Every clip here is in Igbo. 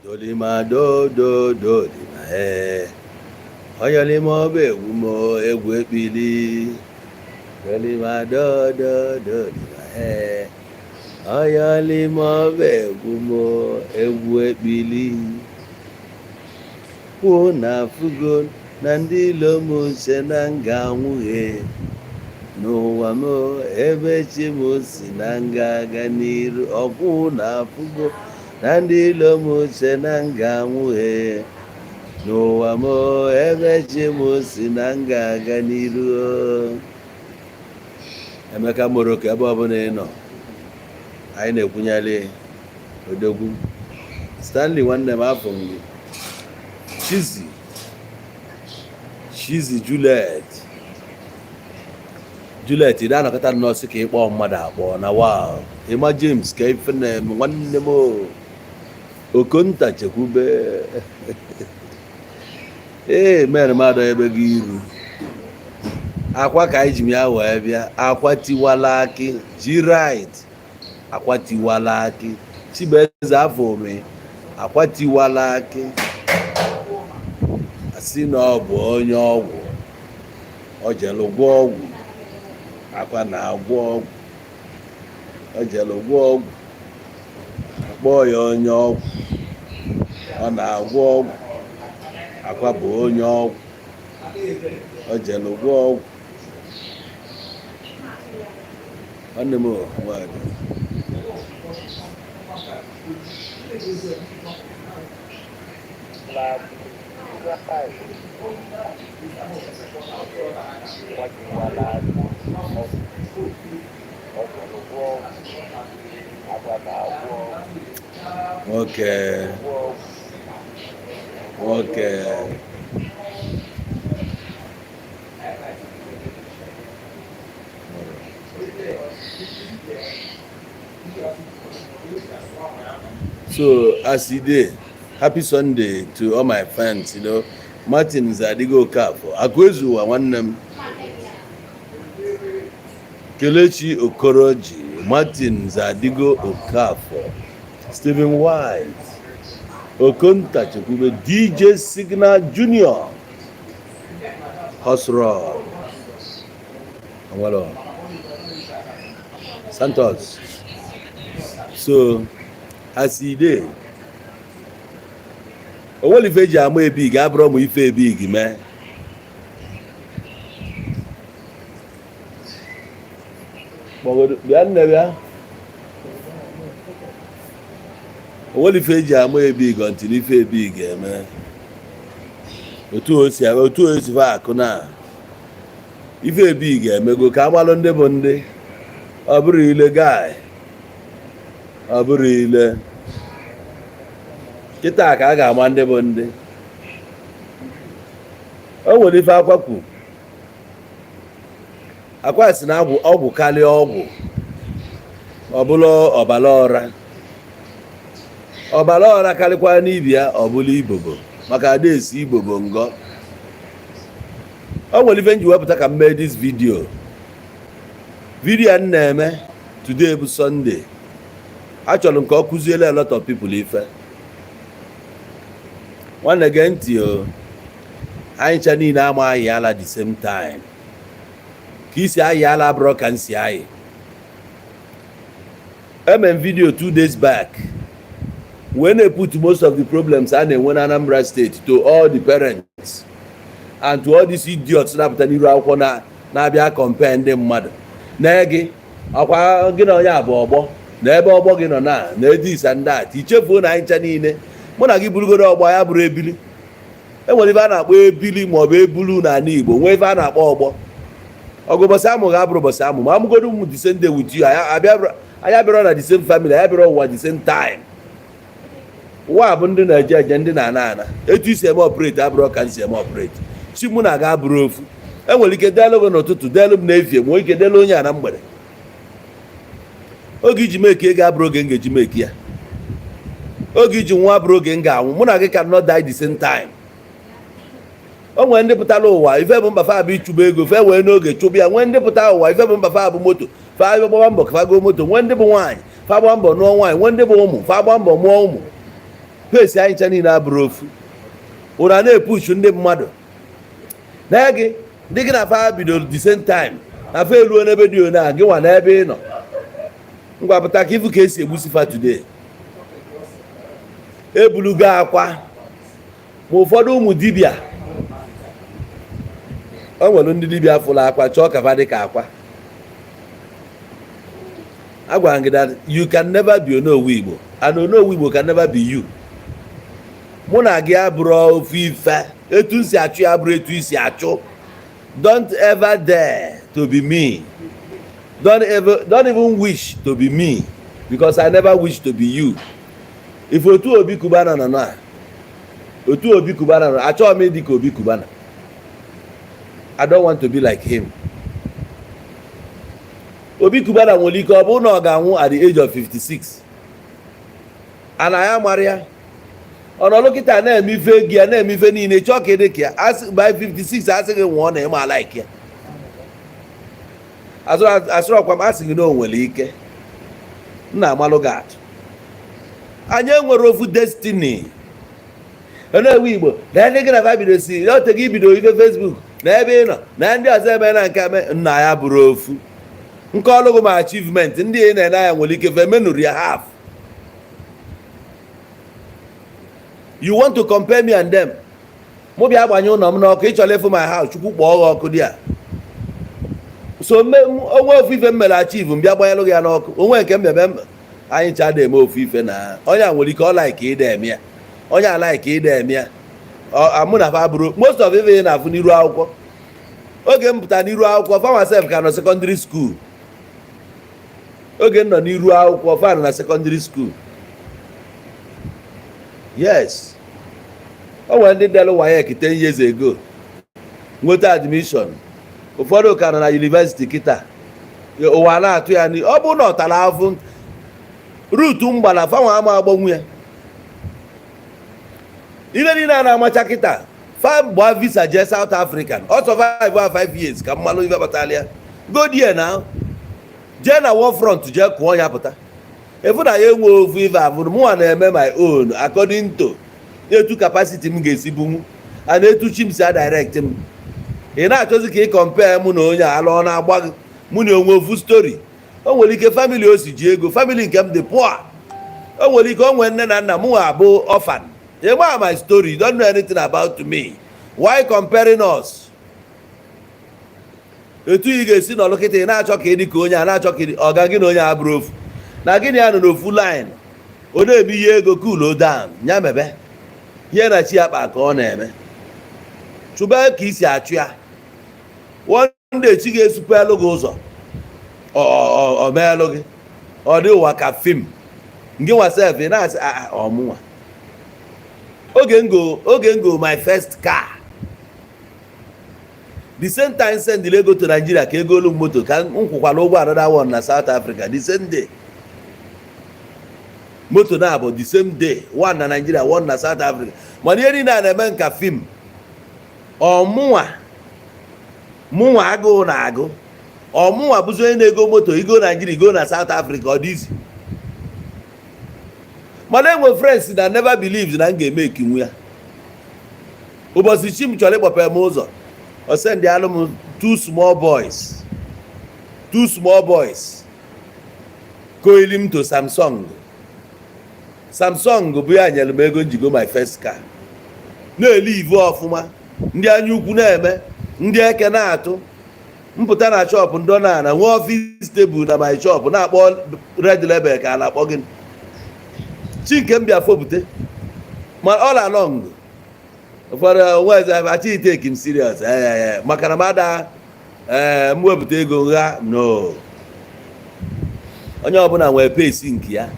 Dolima do do dolima ee oyolima ọba egwu mo egwu ekpili dolima do do dolima ee oyolima ọba egwu mo egwu ekpili kwuo na afụgo na ndị ilo m che na nga anwụghị n'ụwa m ebe chi m si na nga aga n'iru ọkwụ na afụgo na ndị ilo m che na nga anwụghị n'ụwa m ebe chi m si na nga aga n'iru. Emeka Moroko, ebe ọbụla ị nọ, anyị na-ekwunyere odogwu Stanley nwanne m afọ m gị Chizzy Chizzy Juliet Juliet ị na-anọkọta nnọọ sị ka ị kpọọ mmadụ akpọ na wow. Ịma James ka ife na-eme nwanne m Okonta Chekwube ee mere mmadụ ebe gị iru akwa ka anyị ji m ya wee bịa. Akwa tiwala akị ji right, akwa tiwala akị Chibueze afọ ome akwa tiwala akị asị na ọ bụ onye ọgwụ ọ jelu gwọ ọgwụ akwa na-agwọ ọgwụ ọ jelu gwọ ọgwụ akpọọ ya onye ọgwụ ọ na-agwọ ọgwụ akwa bụ onye ọgwụ ọ jelu gwọ ọgwụ. Nwanne m nwaanyị nwoke nwoke So as e dey, happy Sunday to all my fans. Martin Zadigo Okafor, Akwezuwa nwanne m, Kelechi Okoroji, Martin Zadigo Okafor, Stephen White, Okonta Chekwube, DJ Signal Junior, Hosrod, Nwelo, Santos. So as e dey, o nwere ife eji ama ebig abụrụ m ife ebig mee kpọgodo bịa nne bịa o nwere ife eji ama ebig until ife ebig eme otu o si otu o si fa akụ na ife ebig emego ka amalụ ndị bụ ndị ọ bụrụ ile guy ọ bụrụ ile kịta ka a ga-ama ndị bụ ndị o nwere ife akwa kwu akwa si na ọgwụ ọgwụ karịa ọgwụ ọ bụla ọbara ọra ọbara ọra karịkwa n'ibi ya ọ bụla ibobo maka ada esi ibobo ngọ. O nwere ife m ji wepụta ka m mee this video. Video a m na-eme today bụ Sunday. Achọrọ m ka ọ kụziele a lot of people ife. Nwanne, gee ntị o. Anyị ncha niile ama ayị ala the same time. Ka isi ayị ala abụrụ ka m si ayị. Eme m video 2 days back wee na-put most of the problems a na-enwe na Anambra State to all the parents and to all these idiots na-apụta n'iru akwụkwọ na na-abịa compare ndị mmadụ na gị ọkwa gị na onye a bụ ọgbọ na ebe ọgbọ gị nọ na na this and that. Ichefuo na anyị ncha niile mụ na gị burugoro ọgbọ ya bụrụ ebili. Enwere ife a na-akpọ ebili maọbụ ebulu n'ala Igbo, nwee ife a na-akpọ ọgbọ. Ọgụ ụbọchị amụ ga-abụrụ ụbọchị amụ ma amụgodo m the same day with you, anyị abịarọ na the same family, anyị abịarọ ụwa the same time. Ụwa bụ ndị na-eje eje, ndị na-ana ana. Etu isi eme operate abụrọ ka m si eme operate. Chi mụ na aga abụrụ ofu. Enwere ike deelu gị n'ụtụtụ, deelu m n'efie, nwee ike deelu onye a na mgbede. Oge iji meki ego abụrụ oge m ga-eji meki ya. Oge iji nwa abụrụ oge m ga-anwụ. Mụ na gị can not die the same time. O nwere ndị pụtara ụwa ife bụ mba fa bụ ịchụba ego fe wee n'oge chụba ya. Nwee ndị pụtara ụwa ife bụ mba fa bụ moto fa gbaba mbọ ka fa goo moto. Nwee ndị bụ nwaanyị fa gba mbọ nụọ nwaanyị. Nwee ndị bụ ụmụ fa gba mbọ mụọ ụmụ. Pace anyị ncha niile abụrụ ofu. Ụra na-epushu ndị mmadụ na gị, ndị gị na fa bidoro the same time na fa eluo n'ebe dị one a, gị nwa n'ebe ị nọ. Ngwa, pụta ka ifu ka esi egbusi fa today. Ebulugo akwa ma ụfọdụ ụmụ dibịa. O nwere ndị dibịa fụrụ akwa, chọọ ka fa dị ka akwa. Agwara m gị that you can never be Onowu Igbo and Onowu Igbo can never be you. Mụ na gị abụrụ ofu ife. Etu m si achụ ya abụrụ etu i si achụ. Don't ever dare to be me. Don't ever, don't even wish to be me, because I never wish to be you. If otu Obi Cubana nọ na otu Obi Cubana nọ, achọghị m ịdị ka Obi Cubana. I don't want to be like him. Obi Cubana nwere ike ọ bụrụ na ọ ga-anwụ at the age of 56, ana ya mara ya. Ọ nọlụ kịta na-eme ife ego ya, na-eme ife niile, chọọ ka ịdị ka ya. Asị by 56, asị gị nwụọ na ịma like ya. Asịrọkwa m asị gị na o nwere ike nna amalụ gị atụ. Anyị enwere ofu destiny. Onowu Igbo na ndị gị na fa bido si ote gị bido ife Facebook na ebe ị nọ na ndị ọzọ eme na nke eme nna ya bụrụ ofu nke ọlụgụ. Ma achievement ndị ị na-ene anya nwere ike fe menuru ya half. You want to compare me and them? Mụ bịa gbanye ụlọ m n'ọkụ. Ị chọrọ ịfụ my house? Chukwu kpọọ gị ọkụ dị a. So onwe ofu ife m mere achieve, m bịa gbanyelụ gị ya n'ọkụ. Onwe nke m bịa anyị cha na-eme ofu ife na onye a nwere ike ọ like ịda eme ya, onye a like ịda eme ya. Mụ na fa bụrụ most of ife ị na-afụ n'iru akwụkwọ. Oge m pụta n'iru akwụkwọ, fa sef ka nọ secondary school. Oge m nọ n'iru akwụkwọ, fa nọ na secondary school. Yes, o nwere ndị delu WAEC 10 years ago nweta admission. Ụfọdụ ka nọ na university kịta. Ụwa na-atụ ya ọ bụrụ na ọ tara afụ rutu mgbala fanwa ama agbanwu ya. Ihe niile a na-amacha kịta, fa gbaa visa jee South Africa, ọ survive a 5 years ka mmalụ ife kpatara ya. Go there na jee na war front, jee kụọ ya, pụta efu na ya enwe ofu ife abụrụ. Mụnwa na-eme my own according to etu capacity m ga-esi bunwu and etu chi m si a direct m. Ị na-achọzi ka ị compare mụ na onye ala ọ na-agba gị. Mụ na onwe ofu story. O nwere ike family o si ji ego, family nke m dị poor. O nwere ike o nwee nne na nna, mụ abụ orphan. Ịma my story? You don't know anything about me. Why comparing us? Etu ị ga-esi nọlụ kịta, ị na-achọ ka ị dị ka onye a na-achọ ka ị dị ọga gị na onye a bụrụ ofu na gịnị ya nọ n'ofu line. Ọ na-eme ihe ego, cool down ya, mebe ihe na chi ya kpa ka ọ na-eme. Chụba ka isi achụ ya. One day chi ga-esupelụ gị ụzọ, ọ meelụ gị, ọ dị ụwa ka film ngị nwa sef. Ị na-asị ọmụnwa oge ngo my first car, the same time send ego to Nigeria ka ego olu moto ka m kwụkwara ụgwọ another one na South Africa the same day. Moto na-abụ the same day, one na Nigeria, one na South Africa. Mana ihe niile a na-eme nka film. Ọmụnwa mụnwa agụụ na-agụ ọmụnwa bụzi onye na-ego moto, igo Nigeria, igo na South Africa. Ọ dịzi mana enwe friends na never believed na m ga-eme ekinwu ya. Ụbọchị chi m chọrọ ịkpọpe m ụzọ, ọ send alụ m two small boys, two small boys koili m to Samsung. Samsung bụ ya nyere m ego njigo my first car, na-eli ivu ọfụma. Ndị anya ukwu na-eme, ndị eke na-atụ mpụta na shop ndọ na na nwee office table na my shop na-akpọ Red Label ka a na-akpọ gịnị. Chi nke m bịa fopụte ma all along ụfọdụ onwe eze achịghị take m serious, maka na m ada ee m wepụta ego ngha no. Onye ọbụla nwere pace nke ya.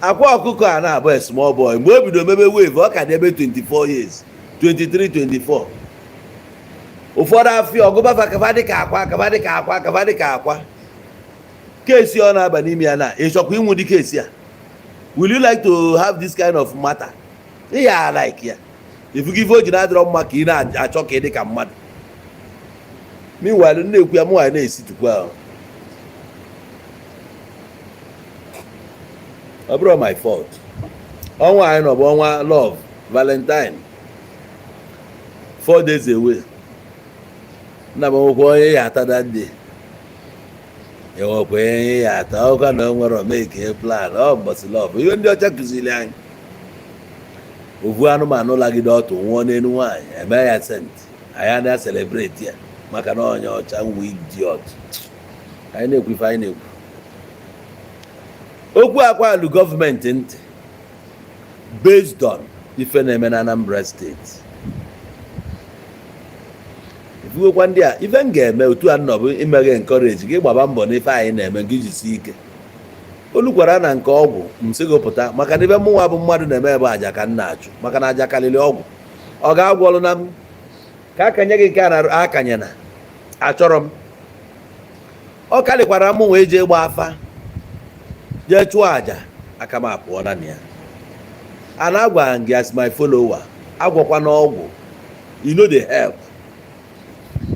Akwa ọkụkọ a na-abụ a small boy mgbe o bido mebe wave, ọ ka dị ebe 24 years, 23, 24. Ụfọdụ afịa ọgụbafa kaba dịka akwa, kaba dịka akwa, kaba dịka akwa. Case ọ na-aba n'ime ya na ịchọkwa ịnwụ dị case a. Will you like to have this kind of matter? Ị ya like ya ifugo ife o ji na-adịrọ mma ka ị na-achọ ka ị dị ka mmadụ. Meanwhile, na-ekwu ya, mụnwa na-esitukwa ahụ. Ọ bụrụ my fault. Ọnwa anyị nọ bụ ọnwa love, Valentine, 4 days away. Nna m, nwekwa onye ya ata that day, enwekwa onye ya ata ọkwa na o nwere make plan. Ọ mbọsị love, ihe ndị ọcha kụziri anyị, ovu anụmanụ lagide ọtụ nwụọ n'elu nwaanyị, eme ya saint. Anyị na celebrate ya maka na onye ọcha nwe idiot. Anyị na-ekwu ife anyị na-ekwu okwu akwa alụ gọọmenti ntị based on ife na-eme na Anambra Steeti. Ifugokwa ndị a, ife m ga-eme otu a nọ bụ imeghe encourage gị, gbaba mbọ n'ife anyị na-eme gị, jisi ike. Olukwara na nke ọgwụ m sị gị pụta, maka na ibe mụnwa bụ mmadụ na-eme ebe aja ka m na-achụ, maka na aja karịrị ọgwụ. Ọ ga-agwọ ọlụ na m ka akanye gị nke a na akanye na achọrọ m. Ọ karịkwara mụ wee jee gba afa, jee chụọ aja, aka m apụọ na ya. And agwara m gị as my follower, agwọkwa n'ọgwụ, you no dey help.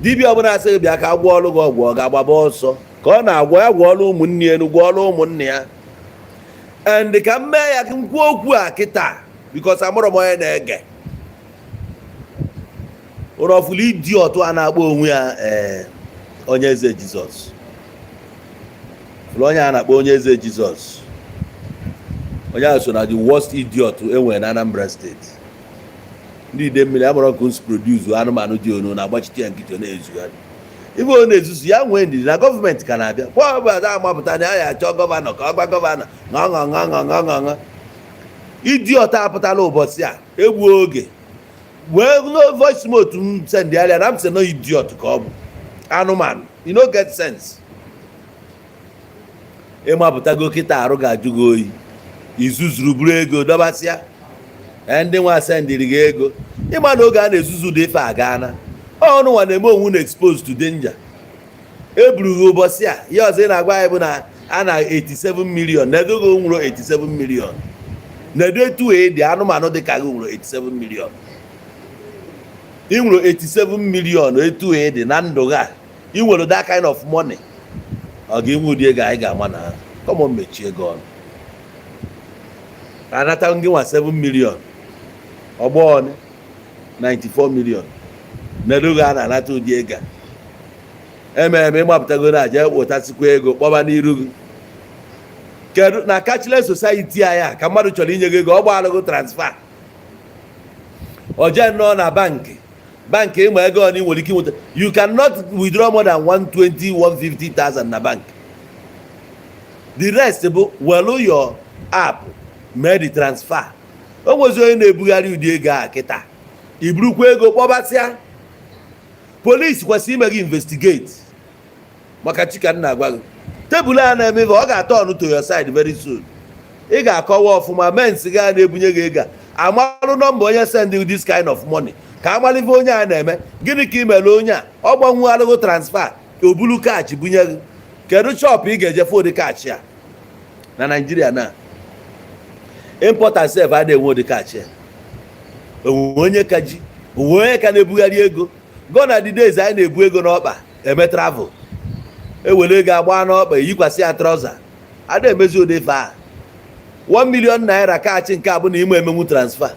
Dibịa ọbụla asị gị bịa ka agwọ ọlụ gị ọgwụ, ọ ga-agbaba ọsọ ka ọ na-agwọ ya. Gwọọlụ ụmụnne ya enu, gwọọlụ ụmụnne ya. And ka m mee ya ka m kwuo okwu a kịta, because amụrụ m onye na-ege ụrọfụlụ idiot a na-akpọ onwe ya ee onye eze Jizọs. Fụrụ onye a na-akpọ onye eze Jizọs, onye ahụ so na the worst idiot enwere na Anambra Steeti. Ndị ide mmiri amụrụ ka nsi produce anụmanụ dị onu na-agbachite ya nkịtị, ọ na-ezugharị ibe ọ na-ezuzu ya. Nwee ndidi na gọọmenti ka na-abịa kwa ọbụla amapụta na ya achọ governor ka ọ gwa governor ṅụọ ṅụọ ṅụọ ṅụọ ṅụọ ṅụọ. Idiot apụtala ụbọchị a egbuo oge wee no voice note m send ya na m sị no idiot ka ọ bụ anụmanụ. You no get sense. Ịmapụtago kịta, arụ ga-ajụ gị oyi. Izuzuru buru ego dọbasịa. Ee, ndị nwa sendịrị gị ego, ịma na oge a na-ezuzu dị ife aga na ọnụ nwa na-eme onwu na expose to danger. Eburu gị ụbọchị a, ihe ọzọ ị na-agwa anyị bụ na a na 87 million na ego gị nwụrụ. 87 million na edo etu wee dị anụmanụ dị ka gị nwụrụ 87 million. Ị nwụrụ 87 million etu wee dị na ndụ gị a, ị nwere that kind of money, ọ ga-enwe ụdị ego anyị ga-ama na kọmọ mechie ego ọnụ anata gị nwa 7 million, ọgbọ 94 million na ego a na-anata ụdị ego a eme eme. Ịgbapụtago na aja wetasikwa ego kpọba n'iru gị. Kedu na cashless society anyị a ka mmadụ chọrọ inye gị ego, ọ gbaalụgo transfer, ọ jee nnọọ na bankị. Bankị ịma ego ọ na ị nwere ike inweta, you cannot withdraw more than 120 150,000 na bank. The rest bụ welu your app mee the transfer. O nwezi onye na-ebugharị ụdị ego a kịta, iburukwa ego kpọbasịa. Polisi kwesịrị ime gị investigate, maka chika nna agwa gị, tebụl a na-eme ife, ọ ga-atọ ọnụ to your side very soon. Ị ga-akọwa ọfụma mens ga na-ebunye gị ego a, amalụ nọmba onye send you this kind of money, ka amalụ ife onye a na-eme. Gịnị ka ị mere onye a? Ọ gbanwualụgo transfer, o bulu cash bunye gị. Kedu shop ị ga-eje fụ cash a na Naijiria? Na importer sef adịghị enwe ụdị cash a. Onwe onye ka ji, onwe onye ka na-ebugharị ego. Go na the days anyị na-ebu ego n'ọkpa eme travel, ewere ego agba n'ọkpa, eyikwasị ya trouser, ada emezi ụdị ife a. 1 million naira cash, nke a bụ na ime emenwu transfer.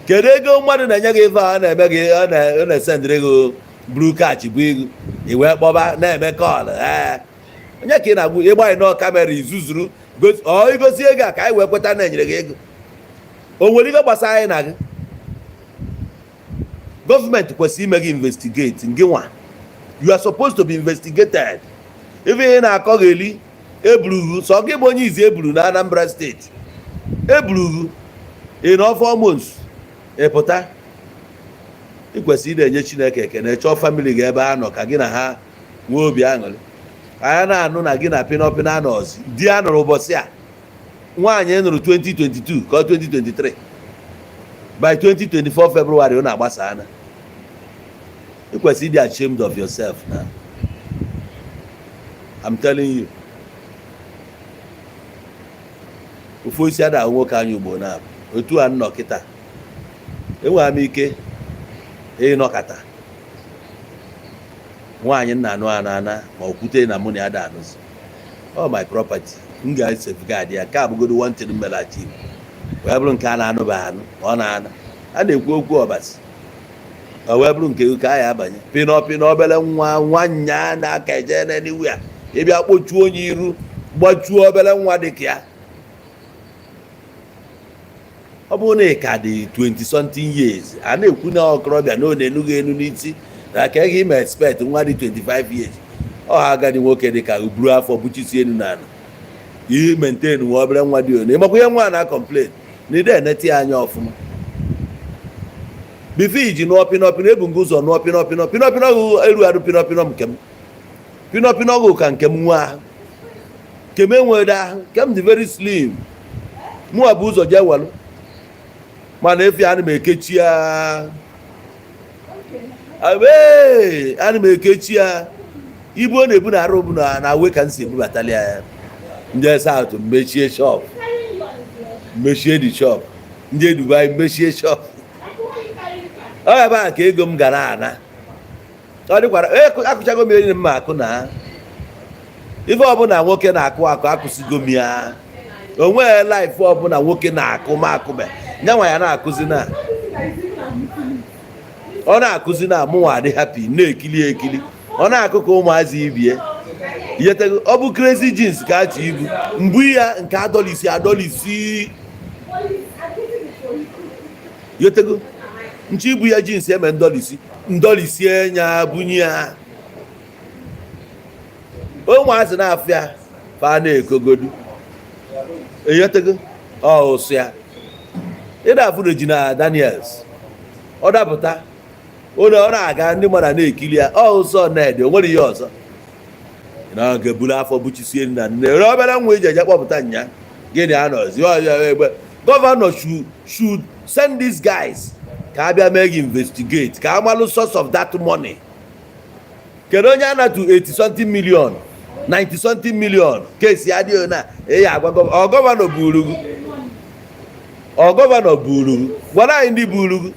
Kedu ego mmadụ na-enye gị ife a ọ na-eme gị, ọ na-esendịrị gị buru cash bụ ego i wee kpọba na-eme call? Ee, onye ka ị na-agwụ ịgbanye nọọ camera izuzuru ọ igosi ego a ka anyị wee kweta na enyere gị ego? O nwere ife gbasara anyị na gị? Gọọmenti kwesịrị ime gị investigate. Ngị nwa, you are supposed to be investigated. Ife ị na-akọ gị eli eburu sọ gị bụ onye izi eburu na Anambra Steeti, eburu gị in 4 months ị pụta. Ị kwesịrị ị na-enye Chineke ekene. Chọọ family gị ebe ha nọ ka gị na ha nwee obi aṅụrị. Anyị na-anụ na gị na pinọpịnọ anọzi di a nụrụ ụbọchị a, nwaanyị nụrụ 2022 ka ọ 2023, by 2024 February ọ na-agbasa ana. Ị kwesịrị ịdị ashamed of yourself now. I'm telling you. Ofu osisi ada ahụ nwoke anya ugbo na otu a nnọ kịta. Enwere m ike ịnọkọta nwaanyị nna anụ ana ana ma ọ kwute na mụ na ya da anụzi. All my property M ga-safeguard ya. Nke a bụgodo one thing mere achieve, wee bụrụ nke a na-anụba anụ. Ọ na-ana a na-ekwu okwu ọbasi, ọ wee bụrụ nke ka a ya abanye pịnọ pịnọ. Obere nwa nwanya na-aka eje n'anywhere a, ịbịa kpochuo onye iru, gbachuo obere nwa dị ka ya. Ọ bụrụ na ị ka dị 20 something years, a na-ekwu na okorobịa na ọ na-enughị enu n'isi na ka ị ma expect nwa dị 25 years. Ọ ha agadi nwoke dị ka buru afọ buchisi enu n'ala, ihe maintain nwa obere nwa dị one. Ịmakwa ihe nwa na complain na ide eneti ya anya ọfụma before iji nụọ pịnọ pịnọ. Ebu ngị ụzọ nụọ pịnọ pịnọ pịnọ pịnọ gụ eru arụ pịnọ pịnọ. Nke m pịnọ pịnọ gụ ka nke m nwa ahụ, nke m enwere ahụ, nke m dị very slim. Mụwa bụ ụzọ jee welụ, mana efi ana m ekechi ya. Ee, ana m ekechi ya. Ibu ọ na-ebu na arụ bụ na awe ka m si ebubatali ya. Ndị South mechie shop, mechie the shop. Ndị Dubai mechie shop. Ọ ebe a ka ego m gara ana. Ọ dịkwara akụchago m enyi m akụ na ife ọbụla nwoke na-akụ akụ, akụsigo m ya. O nweghị life ọbụla nwoke na-akụ ma akụbe nyanwa ya na-akụzi na ọ na-akụzi na mụnwa adị happy na-ekili ekili. Ọ na-akụ ka ụmụazị ibie ihetego. Ọ bụ crazy jeans ka a chọ ibu mgbu ya nke adọlisi adọlisi yetego nche ibu ya jeans eme ndọlisi ndọlisie nya bunye ya. Ụmụazị na-afịa fa na-ekogodu eyetego. Ọ ụsụ ya ịda afụ Regina Daniels, ọ dapụta ụlọ, ọ na-aga, ndị mmadụ na-ekiri ya. Ọ ụsọ ned, o nwere ihe ọzọ na nke buru afọ buchisie nna nne ere obere nwa iji eje kpọpụta nya. Gịnị anọzi egbe? Governor should send these guys ka a bịa mee gị investigate, ka amalụ source of that money. Kedu onye a natu 80 something million, 90 something million? Kesi adịghị na ị agwa ọ governor buru gị, ọ governor buru gị. Gwara anyị ndị buru gị.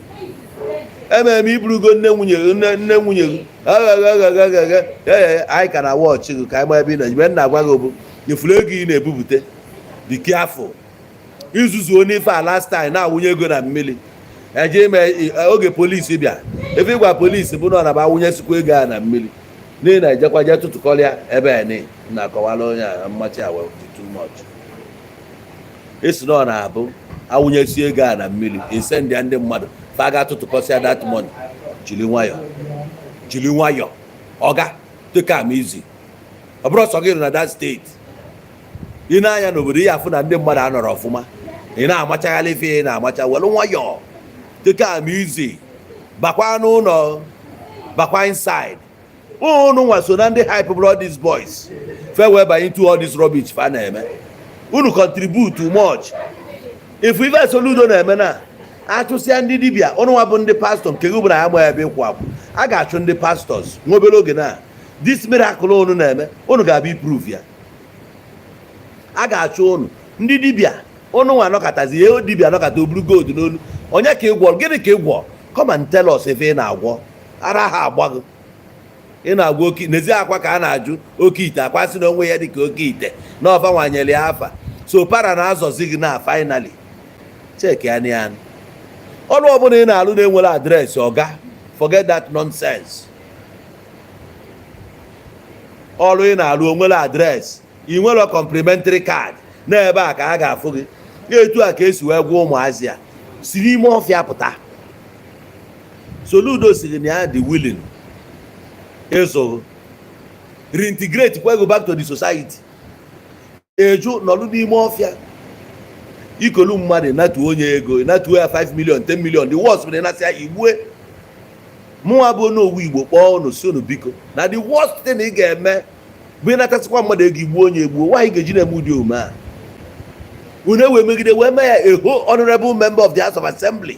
Ememe iburugo nne nwunye gị, nne nne nwunye gị. Agagagagaga ee, anyị ka na wọchị gị ka anyị ma ebe ị nọ. Mgbe m na-agwa gị bụ nyefuru ego ị na-ebupụta. Dị careful. Izuzuo n'ife a last time na-awụnye ego na mmiri eje ime oge polisi bịa ebe ịgwa polisi bụ na ọ na-aba awụnyesikwa ego a na mmiri n'ihi na ejekwa jee tụtụkọrịa ebe a ni na-akọwala onye a mmachi a dị too much. Esi na ọ na-abụ awụnyesi ego a na mmiri, esendịa ndị mmadụ fa ga tụtụkọsịa that money. Jiri nwayọ, jiri nwayọ, ọga. Take am easy. Ọ bụrụ ọsọ gị nọ na that state, ị na-anya n'obodo ya afụ na ndị mmadụ anọrọ ọfụma, ị na-amachaghalị ife ị na-amacha. Were nwayọ, take am easy. Bakwa n'ụlọ, bakwa inside. Unu nwa so na ndị hype bụrụ all these boys fe wee banye into all this rubbish fa na-eme. Unu contribute too much. If ife Soludo na-eme na achụsịa ndị dibịa, unu nwa bụ ndị pastọ nke gị bụ na ya ma ebe ịkwụ akwụ a ga-achụ ndị pastors nwa obere oge na this miracle unu na-eme, unu ga-abịa prove ya. A ga-achụ unu ndị dibịa. Unu nwa anọkọtazi ihe dibịa anọkọta oburu gold n'olu onye ka ị gwọrọ? Gịnị ka ị gwọ? Come and tell us ife ị na-agwọ. Ara ha agba gị, ị na-agwọ oke n'ezi akwa ka a na-ajụ oke ite akwa sị na onwe ya dịka oke ite na ọfa nwanyere ya afa. So para na-azọzi gị na finally check ya na ọrụ ọbụla ị na-alụ na-enwere address. Ọga, forget that nonsense. Ọrụ ị na-alụ onwere address, ị nwere complimentary card n'ebe a ka ha ga-afụ gị. Etu a ka esi wee gwa ụmụazị a si n'ime ọfịa pụta. Soludo siri na ya dị willing ịzụ reintegrate kwa go back to the society. Eju nọlụ n'ime ọfịa ikolu mmadụ, natuo onye ego, natuo ya 5 million, 10 million. The worst bụ na ịnasị ya igbue. Mụnwa bụ onowu Igbo kpọọ unu si unu biko, na the worst thing ị ga-eme bụ ịnatasịkwa mmadụ ego, igbuo onye egbuo. Nwaanyị ga-eji na-eme ụdị omume a, unu ewee megide wee mee ya a whole honorable member of the House of Assembly.